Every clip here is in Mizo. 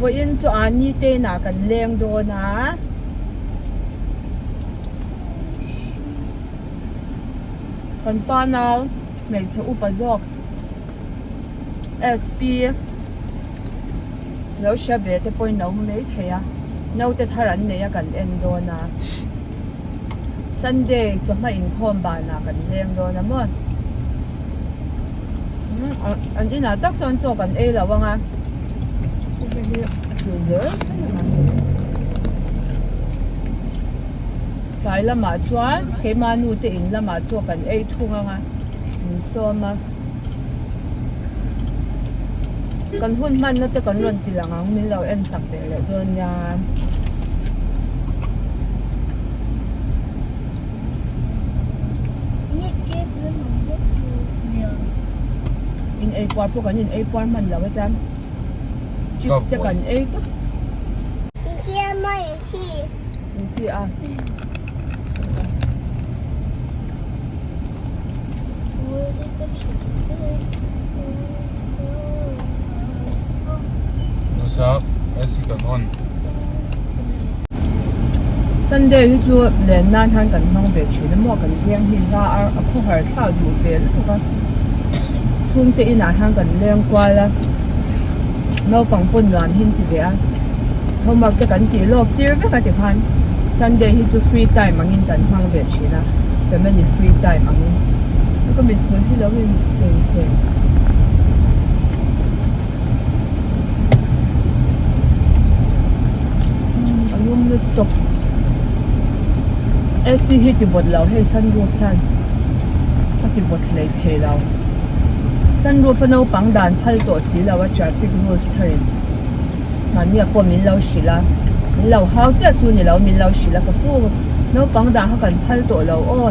Vawiin chu Ani te inah kan leng dawn a. Kan pa nau hmeichhe upa zawk SP lo hria ve te pawhin lo hmu mai thei a, naute thar an nei a kan en dawn a. Sunday chawhma inkhawm banah kan leng dawn a maw. An inah tak chuan chaw kan ei lo ang a hei hi a tlu zel tlai lamah chuan keimah nu te in lamah chaw kan ei thung ang a min sawm a kan hun hmanna te kan rawn ti lang ang min lo en sak ve leh dawn nia. In ei puar pawh kan in ei puar hman lo atan chips te kan ei tawp. In chi a. Sunday hi chu len nan hian kan hmang ve thin a maw kan veng hi hla a a khawhar thlak duh ve lutuk a chhungte inah hian kan leng kual a naupang pawn nuam hi an ti ve a homework te kan tih lawk tir vek a tikhan Sunday hi chu free time angin kan hmang ve thin a family free time angin ka mithmul hi lo insei hleng. A lum lutuk AC hi ti vawt lo hei sunroof hian a ti vawt hlei thei lo sunroof a naupang dan phal tawh si lo a traffic rules thar in mahni ah pawh min lo hrilh a min lo hau chiah chu ni lo min lo hrilh a ka pu naupang dah kha kan phal tawh lo aw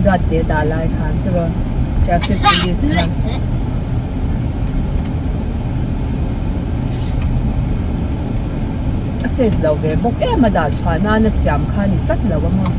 duat te dah lai khan chuan traffic police khan. A safe lo ve bawk em a dah chhuah nan a siam kha a ni tlat lo a maw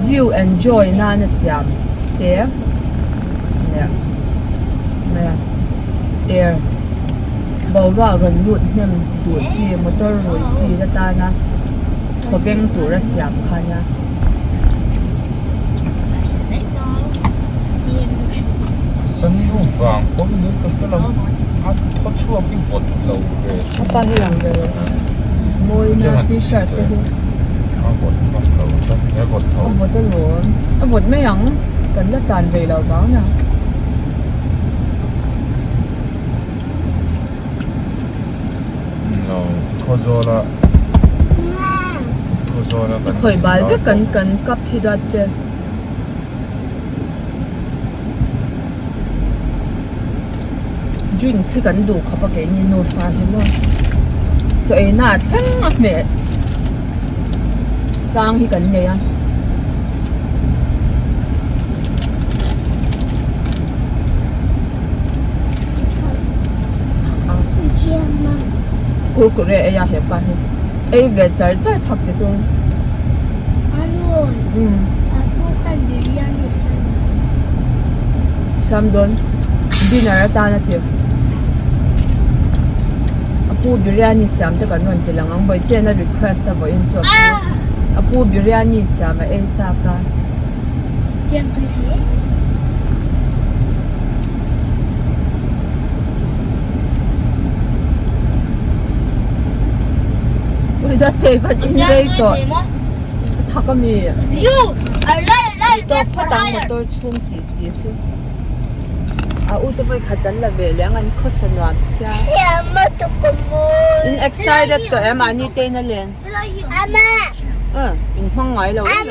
view enjoy nan a siam te leh mai a air boruak rawn lut hnem duh chi motor rui chi te tana khawveng tur a siam kha a nia. Sunroof vang pawh hi ka hre lo a thaw chhuak hi vawt lo ve A pa hi lang ve rawh mawi na t-shirt te hi a vawt vak lo chuan he vawt tho a vawt alawm a vawt mai ang kan la tlan ve lo vang na. Lo Khawzawla Khawzawla kan khawi bal vek kan kan cup hi dawt te drinks hi kan duh khawp a keini nufa hi maw chaw ei na ah thleng a hmeh chang hi kan nei a. Kurkure ei a hepa hi ei ve char char thak te chu siam dawn dinner atan a ti a pu biryani siam te kan rawn ti lang ang bawihten a request a vawiin chu a pu biryani siam a ei chak a. Thak a mi tawp phawt ang motor chhung tih tih chu a u te vawi khat an la ve leh ang an khawsa nuam sia in excited tawh em mahni te in a len in hmang ngai lo em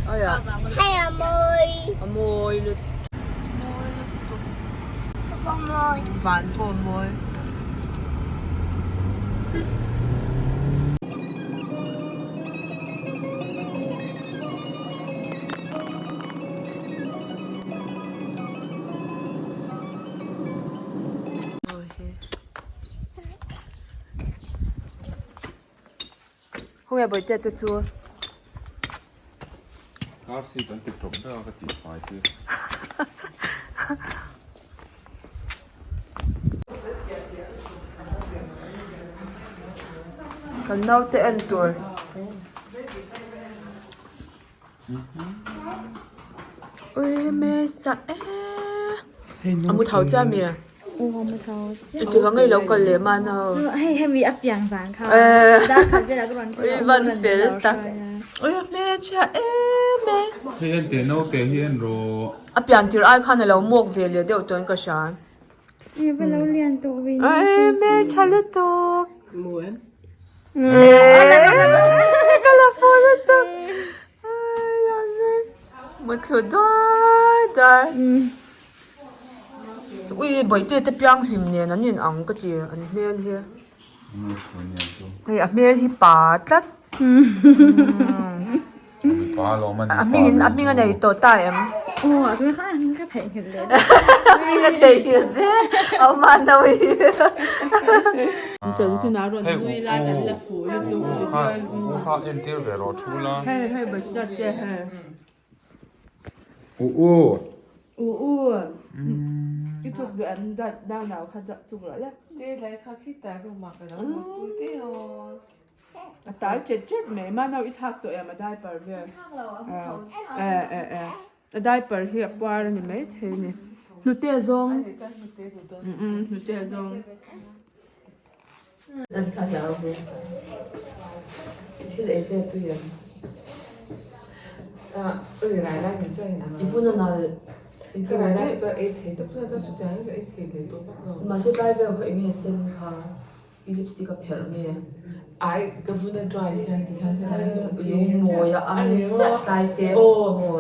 Aia. Hei a mawi. A mawi lutuk. Mawi lutuk. A mawi. Van pawh a mawi. Khawnge bawihte te chu. Car seat an ti tawp ber a ka tih fai tir. Kan naute en tur. Ui hmeichhia e a mu tho chiah mi engtik ang nge ilo kal leh mahna ho ui van fel tak ui hmeichhia em e hei en teh naute hi en rawh a pian tirh ai khan alo mawk ve leh deuh tawh in ka hria ui hmeichhia lutuk. Ka la fu lutuk Muthlu duai duai Ui bawihte te piang hlim nen an in ang ka ti an hmel hi Hei a hmel hi pa tlat A hming a hming a nei tawh ta em? Hming a theihnghilh zel a awm a no hi. Hei u u kha entir ve rawh thu la. Hei hei bachcha te hei. U u. U u. I chuk duh em dat dau nau kha chuk rawh le. Te lai kha khitah room ah ka lo mutpui teh aw. A tal chet chet mai mahna i thlak tawh em a diaper vel eh eh eh a diaper hi a puar a ni mai thei a ni hnute zawng umm hnute zawng an kha hlau ve thil ei te a tui em i vun a nal mahse tlai vel kha enge sen kha. I lipstick a pherh nge? Ai ka vun a dry hian ti hian helai hi a Lung mawi a ang chiah tlai te. Aw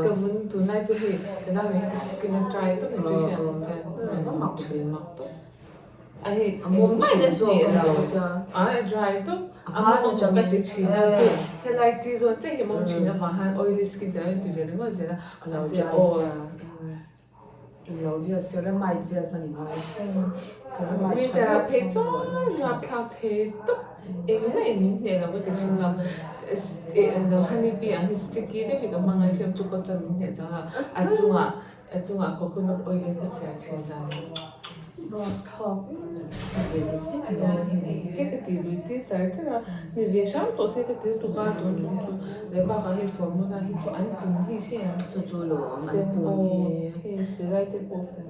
ka vun tunlai chu hei ka nau nen ka skin a dry tawp ni chu hriat ang chuan rawn mak thin mak tawp. A hei engmah in a hneh lo ai a dry tawp a mawm awm ka ti thin a helai ti zawn chiah hi mawm thin avang hian oily skin te lo inti ve ringawt zel a mahse aw. Lo vel ceramide vel hman i ngai ceramide Winter ah phei chuan rap thlak thei tawp engmah in min hneh lo ka ti thin lo eng honey bee ang hi sticky deuh hi ka hmang a hriat chu pawh chuan min hneh chuang lo a chungah a chungah coconut oil in ka chiah thin a. Te ka ti lui tir char char a ni ve hram tawh se ka ti lutuk a tun tum chu leh bakah hei formula hi chu an pum hi hre ang chu chu lawm an pum hi hei silai te pawh pum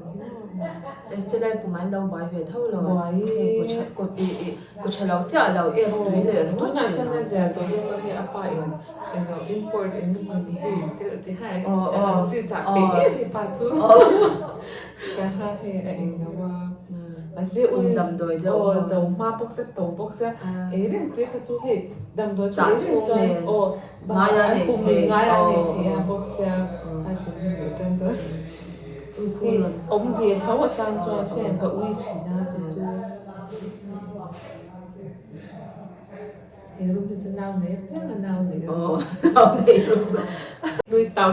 hi silai pum an lo buai ve tho lo hei kaw tha kaw i i kaw tha lo chiah lo ek tui leh ringawt tunah chuan a zia tawh zawk a hei a pa in eng lo import eng emaw ni hei te ti hai ang chi chah peih em hei pa chu. Ka ha hei a eng lo a, mahse ui aw zo hma bawk sia to bawk sia ei reng te kha chu hei damdawi chu ei reng chuan aw an pum in ngai a nei thei a bawk sia a chin hi leh tan dawn hei awm ve tho atang chuan heng ka ui thin a chu chu. He room hi chu nau nei apiang a nau nei a. Aw nau nei room. Nui tam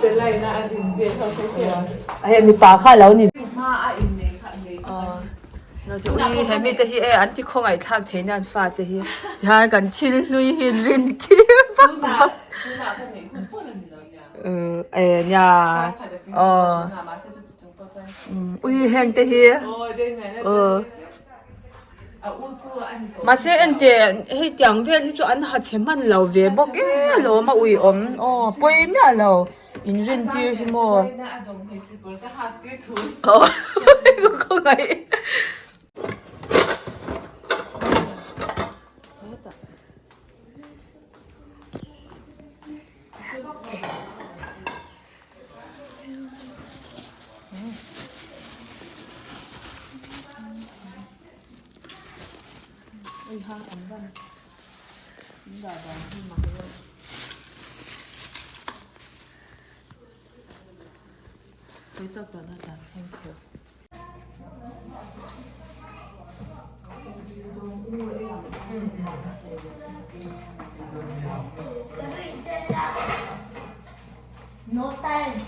che line a an in vel ho kha hian. Hei mipa kha alo ni. Hma a in nei kha nei kha. No chu ui he mi te hi e an ti khawngaih thlak thei nia an fa te hi. Tihian kan thil hlui hi in rin tir vak vak. Tunah kha neih hun pawh la ni lo nia. E nia. Aw. Ui heng te hi. Aw. Mahse enteh hei tiang vel hi chu an ha chhe hman lo ve bawk e alawm a ui awm aw pawi miah lo in rin tir hi maw aw khawngaih. No time.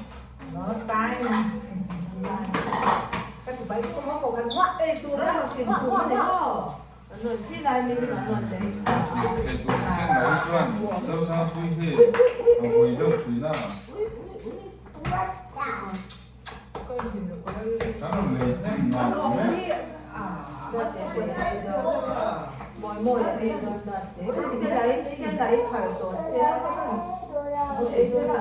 No time. Mawi a ei dawn ta che. Stella i Stella i harh tawh sia. Ei dawn ta.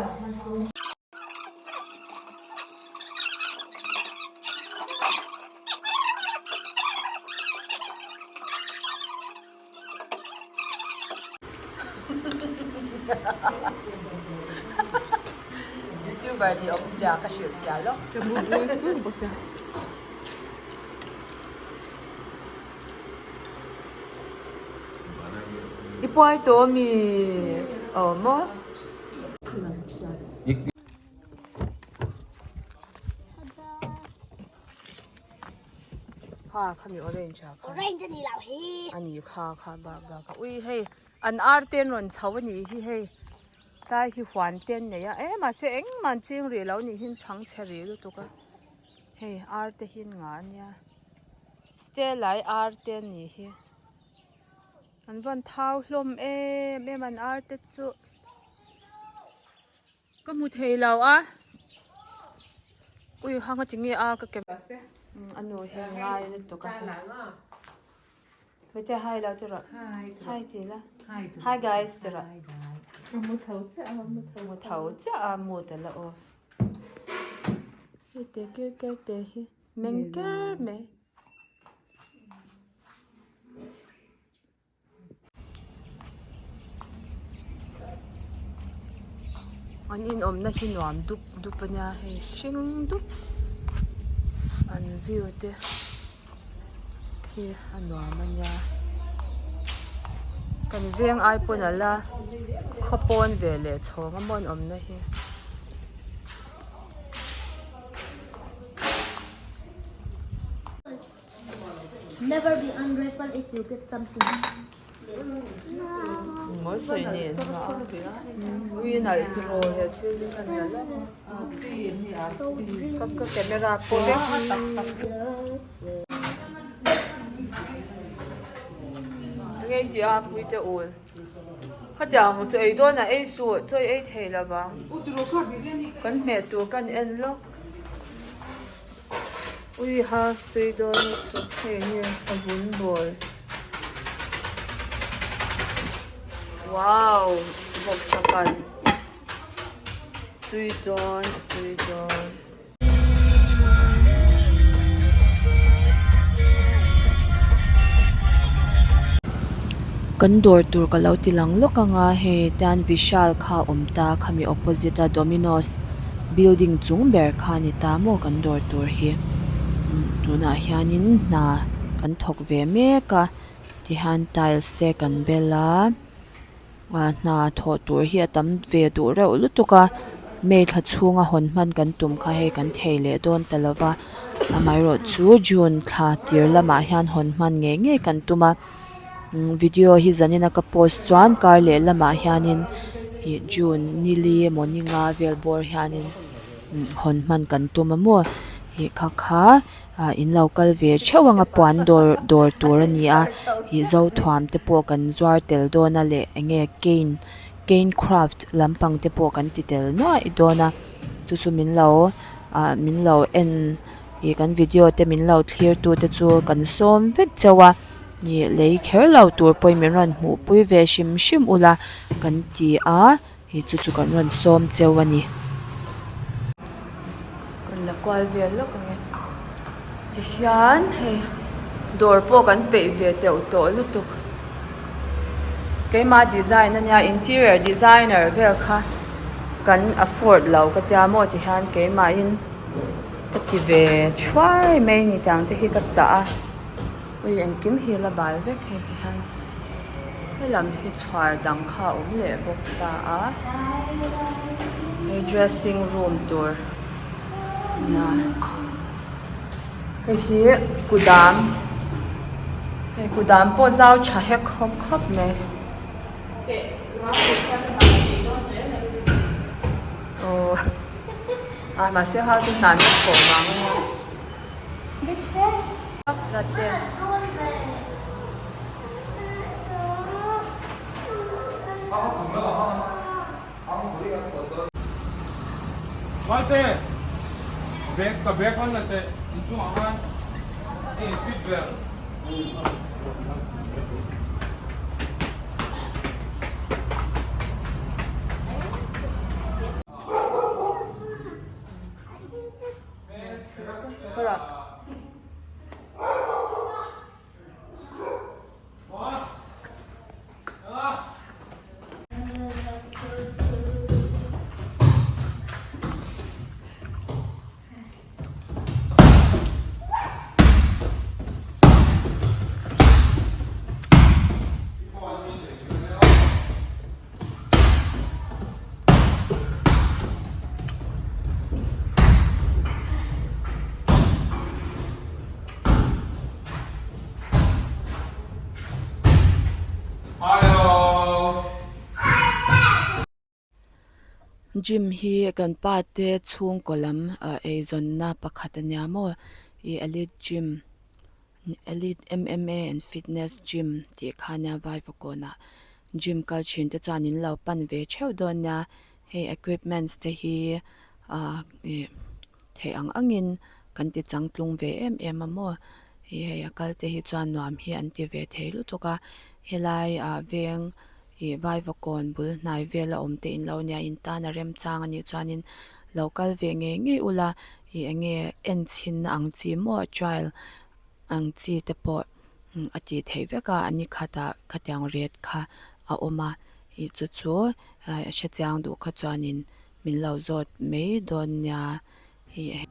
Youtuber ni awm zia ka hrilh fiah lawk. I puai tawh ami? Aw maw? Kha khami orange ah kha. Orange ani lo hi. Ani kha kha bak bak a ui hei an ar te an rawn chho ani hi hei tlai hi huan te an nei a e mahse engmah an ching rih lo anih hi an chhang chhe rih lutuk a hei ar te hi an ngah ania stella i ar te ani hi an van thau hlawm em em an ar te chu. Ka hmu thei lo a ui hang a ti nge a ka kem a nu hian ngai lutuk a hmeichhia hi lo ti rawh hi ti la hi guys ti rawh mu tho chiah a mu tho chiah a mood a la off hei te kir ker te hi meng ker mai. An inawmna hi nuam dup dup a nia hei hring dup an view te hi a nuam a nia kan veng ai pawn a la khaw pawn ve leh chhawng a maw an awmna hi. Never be ungrateful if you get something. Mawi sawi nen ui nalh tiraw he thil hi ka nalh a ka ka camera pawh vek enge i tih a pui te ul khatiang chaw ei dawn ah ei suh chaw ei thei lovang kan hmeh tur kan en lawk. Ui ha tui dawn lutuk hei hi a vun bawl wow vawksa kan tui dawn a tui dawn. Kan dawr tur ka lo ti lang lawk anga hei tian Vishal kha a awm ta khami opposite a Domino's building chung ber kha a ni ta maw kan dawr tur hi tunah hianin hna kan thawk ve mek a tihian tiles te kan bel a ah hna thawh tur hi a tam ve duh reuh lutuk a May thla chhunga hawn hman kan tum kha hei kan thei leh dawn ta lo va amaherawhchu June thla tir lamah hian hawn hman ngei ngei kan tum a. Video hi zanin a ka post chuan kar leh lamah hianin ih June nili emaw ni nga vel bawr hianin hawn hman kan tum a maw ih kha kha ah in lo kal ve theuh ang a puan dawr dawr tur a ni a ih zothuam te pawh kan zuar tel dawn a leh eng nge cane cane craft lampang te pawh kan ti tel nuaih dawn a chu chu min lo ah min lo en ih kan video te min lo thlir tu te chu kan sawm vek chauh a. Ih lei kher lo tur pawhin min rawn hmuh pui ve hrim hrim ula kan ti a ih chu chu kan rawn sawm cheu a ni. Kan la kual vel lawk ang e tihian hei dawr pawh kan peih ve teuh tawh lutuk keimah design ania interior designer vel kha kan afford lo ka tia maw tihian keimahin ka ti ve thuai mai ni tiang te hi ka chah a. Ui engkim hi la bal vek hei ti hian helam hi chhuar dang kha a awm leh bawk ta a hei dressing room tur nia hei hi kudam hei kudam pawh zau tha hek hawk khawp mai aw ah mahse hau chu hna an thawh vang a nia. Gym hi kan pa te chhungkaw lam ah eizawnna pakhat a nia maw ih elite gym elite M_M_A and fitness gym tih kha ania vaivakawnah gym kal thin te chuan in lo pan ve theuh dawn nia hei equipments te hi ah ih theih ang angin kan ti changtlung ve em em a maw ih hei a kal te hi chuan nuam hi an ti ve thei lutuk a helai ah veng ih vaivakawn bul hnai vel a awm te in lo nia in tan a remchang a nih chuanin lo kal ve ngei ngei ula ih eng nge en chhin na ang chi maw trial ang chi te pawh a tih theih vek a a ni khatah khatiang ret kha a awm a ih chu chu hrechiang duh kha chuanin min lo zawt mai dawn nia ih.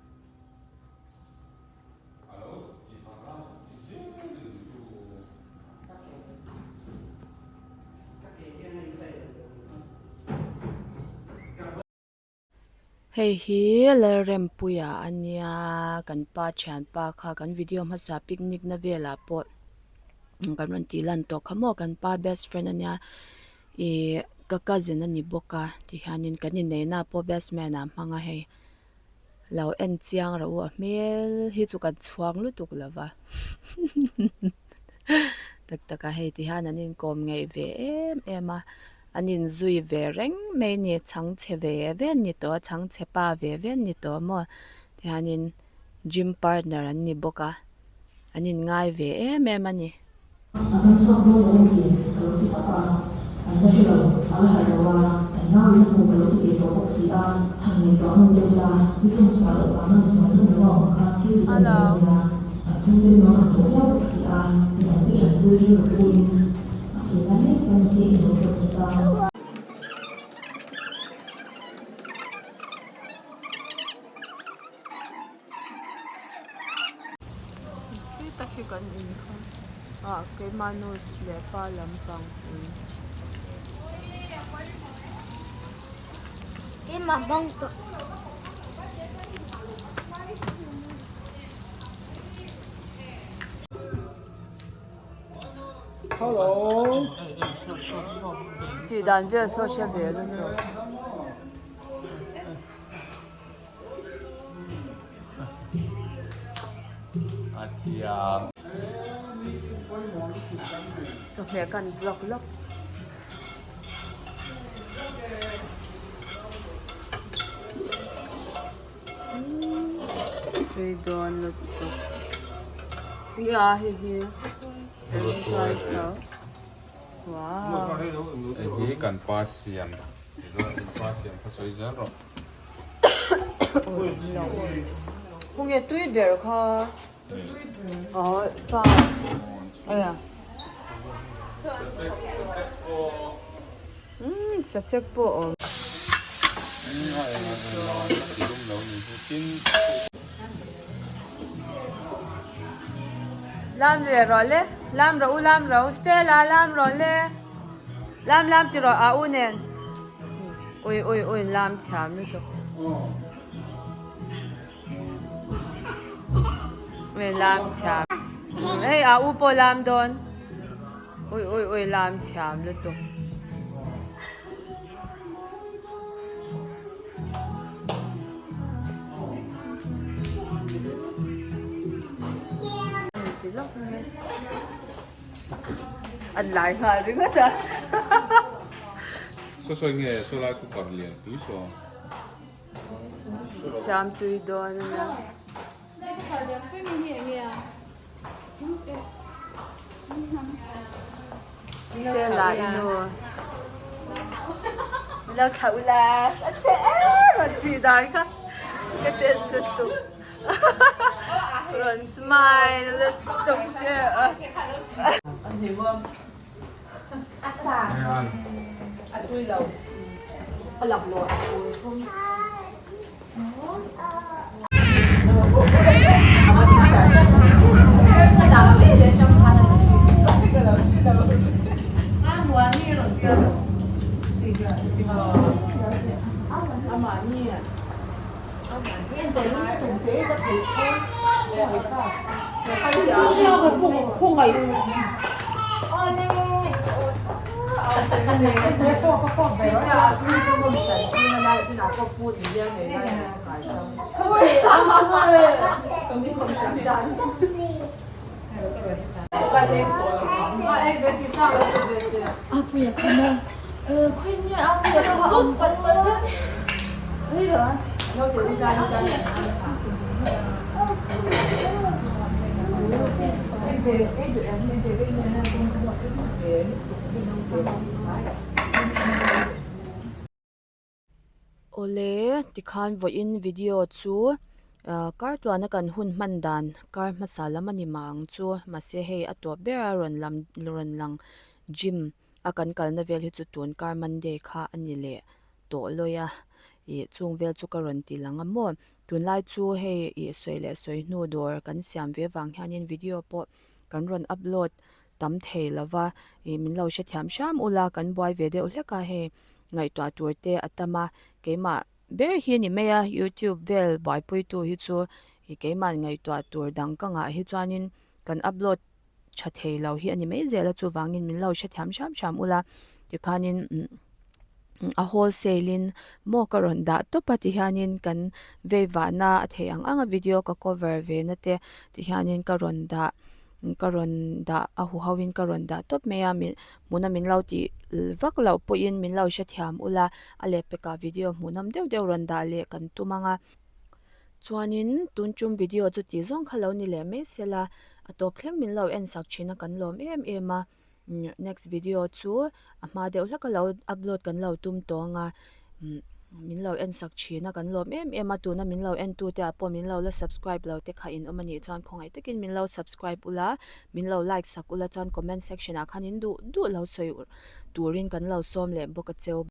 Hei hi Lalrempuia a nia kan pa thianpa kha kan video hmasa picnic na velah pawh kan rawn tih lan tawh kha maw kan pa best friend a nia ih ka cousin a ni bawk a tihianin kan inneihna pawh best man ah a hmang a hei. Lo en chiang rawh u a hmel hi chu kan chhuang lutuk lo va tak tak a hei ti hian an inkawm ngeih ve em em a an inzui ve reng mai a ni chhangchhe ve ve an ni tawh a chhangchhe pa ve ve an ni tawh maw tihianin gym partner an ni bawk a an inngai ve em em a ni. A dam chhuak dawn lo mi? Ka lo ti fap a, an la hre lo, a la harh lo a, kan nau in a hmu ka lo ti ve tawh bawk si a, han ngaihtuah ngun deuh la, i ṭawng chhuah loh vanga misual hlum lo a awm kha thil dik a ni lo a nia, a chhungte nuam an tawh viau bawk si a, midangte ṭanpui rilru pu in a sawi lai mek chuan nute in lo pawt zut a. Khi tak hi kan in kha ah keimah nu leh pa lampang ui. Keimah bang tawh. Tih dan vel saw hre ve lutuk. A thiam. Chawhmeh kan vlog lawk. Tui dawn lutuk. Nia hei hi. Wow. Hei hi kan pa siam. Kan pa siam kha sawi zel rawh. Hunge tui ber kha aw sa aya umm sachek pawh awm. Lam ve rawh le lam rawh u lam rawh u Stella lam rawh le lam lam ti rawh a u nen. Ui ui ui lam thiam lutuk. Ui lam thiam. Hei a u pawh lam dawn. Ui ui ui lam thiam lutuk. An lai nghal ringawt a. Saw sawi nge saw lai cooker lian pui saw. Siam tui dawn a nia. Stella i nu. Min lo thlah ula. A che em a tih dan kha. Ka ten lutuk. Rawn smile lutuk che a. Awle tikhan vawiin video chu ah kar tluana kan hun hman dan kar hmasa lam a ni mah ang chu mahse hei a tawp ber a rawn lam rawn lang gym a kan kalna vel hi chu tun kar monday kha a ni leh tawh lawi a ih chung vel chu ka rawn ti lang a maw tunlai chu hei ih sawi leh sawi hnu dawr kan siam ve vang hianin video pawh kan rawn upload tam thei lo va ih min lo hrethiam hram ula kan buai ve deuh hlek a hei ngaihtuah tur te a tam a keimah ber hi a ni mai a youtube vel buaipui tu hi chu ih keimah ngaihtuah tur dang ka ngah hi chuanin kan upload tha thei lo hi a ni mai zel a chuvangin min lo hrethiam hram hram ula tikhanin a wholesale in maw ka rawn dah tawp a tihianin kan vei vahna a theih ang ang a video ka cover ve na te tihianin ka rawn dah ka rawn dah a huho in ka rawn dah tawp mai a hmuna min lo tih vak loh pawhin min lo hrethiam ula a lehpekah video hmuhnawm deuh deuh rawn dah leh kan tum ang a. Chuanin tun tum video chu tih zawng kha lo ni leh mai sela a tawp thleng min lo en sak thin a kan lawm em em a next video chu a hma deuh hlek a lo upload kan lo tum tawh ang a min lo en sak thin a kan lawm em em a tuna min lo en tu te ah pawh min lo la subscribe lo te kha in awm a nih chuan khawngaih takin min lo subscribe ula min lo like sak ula chuan comment section ah khan in duh duh lo sawi turin kan lo sawm leh bawk a cheu.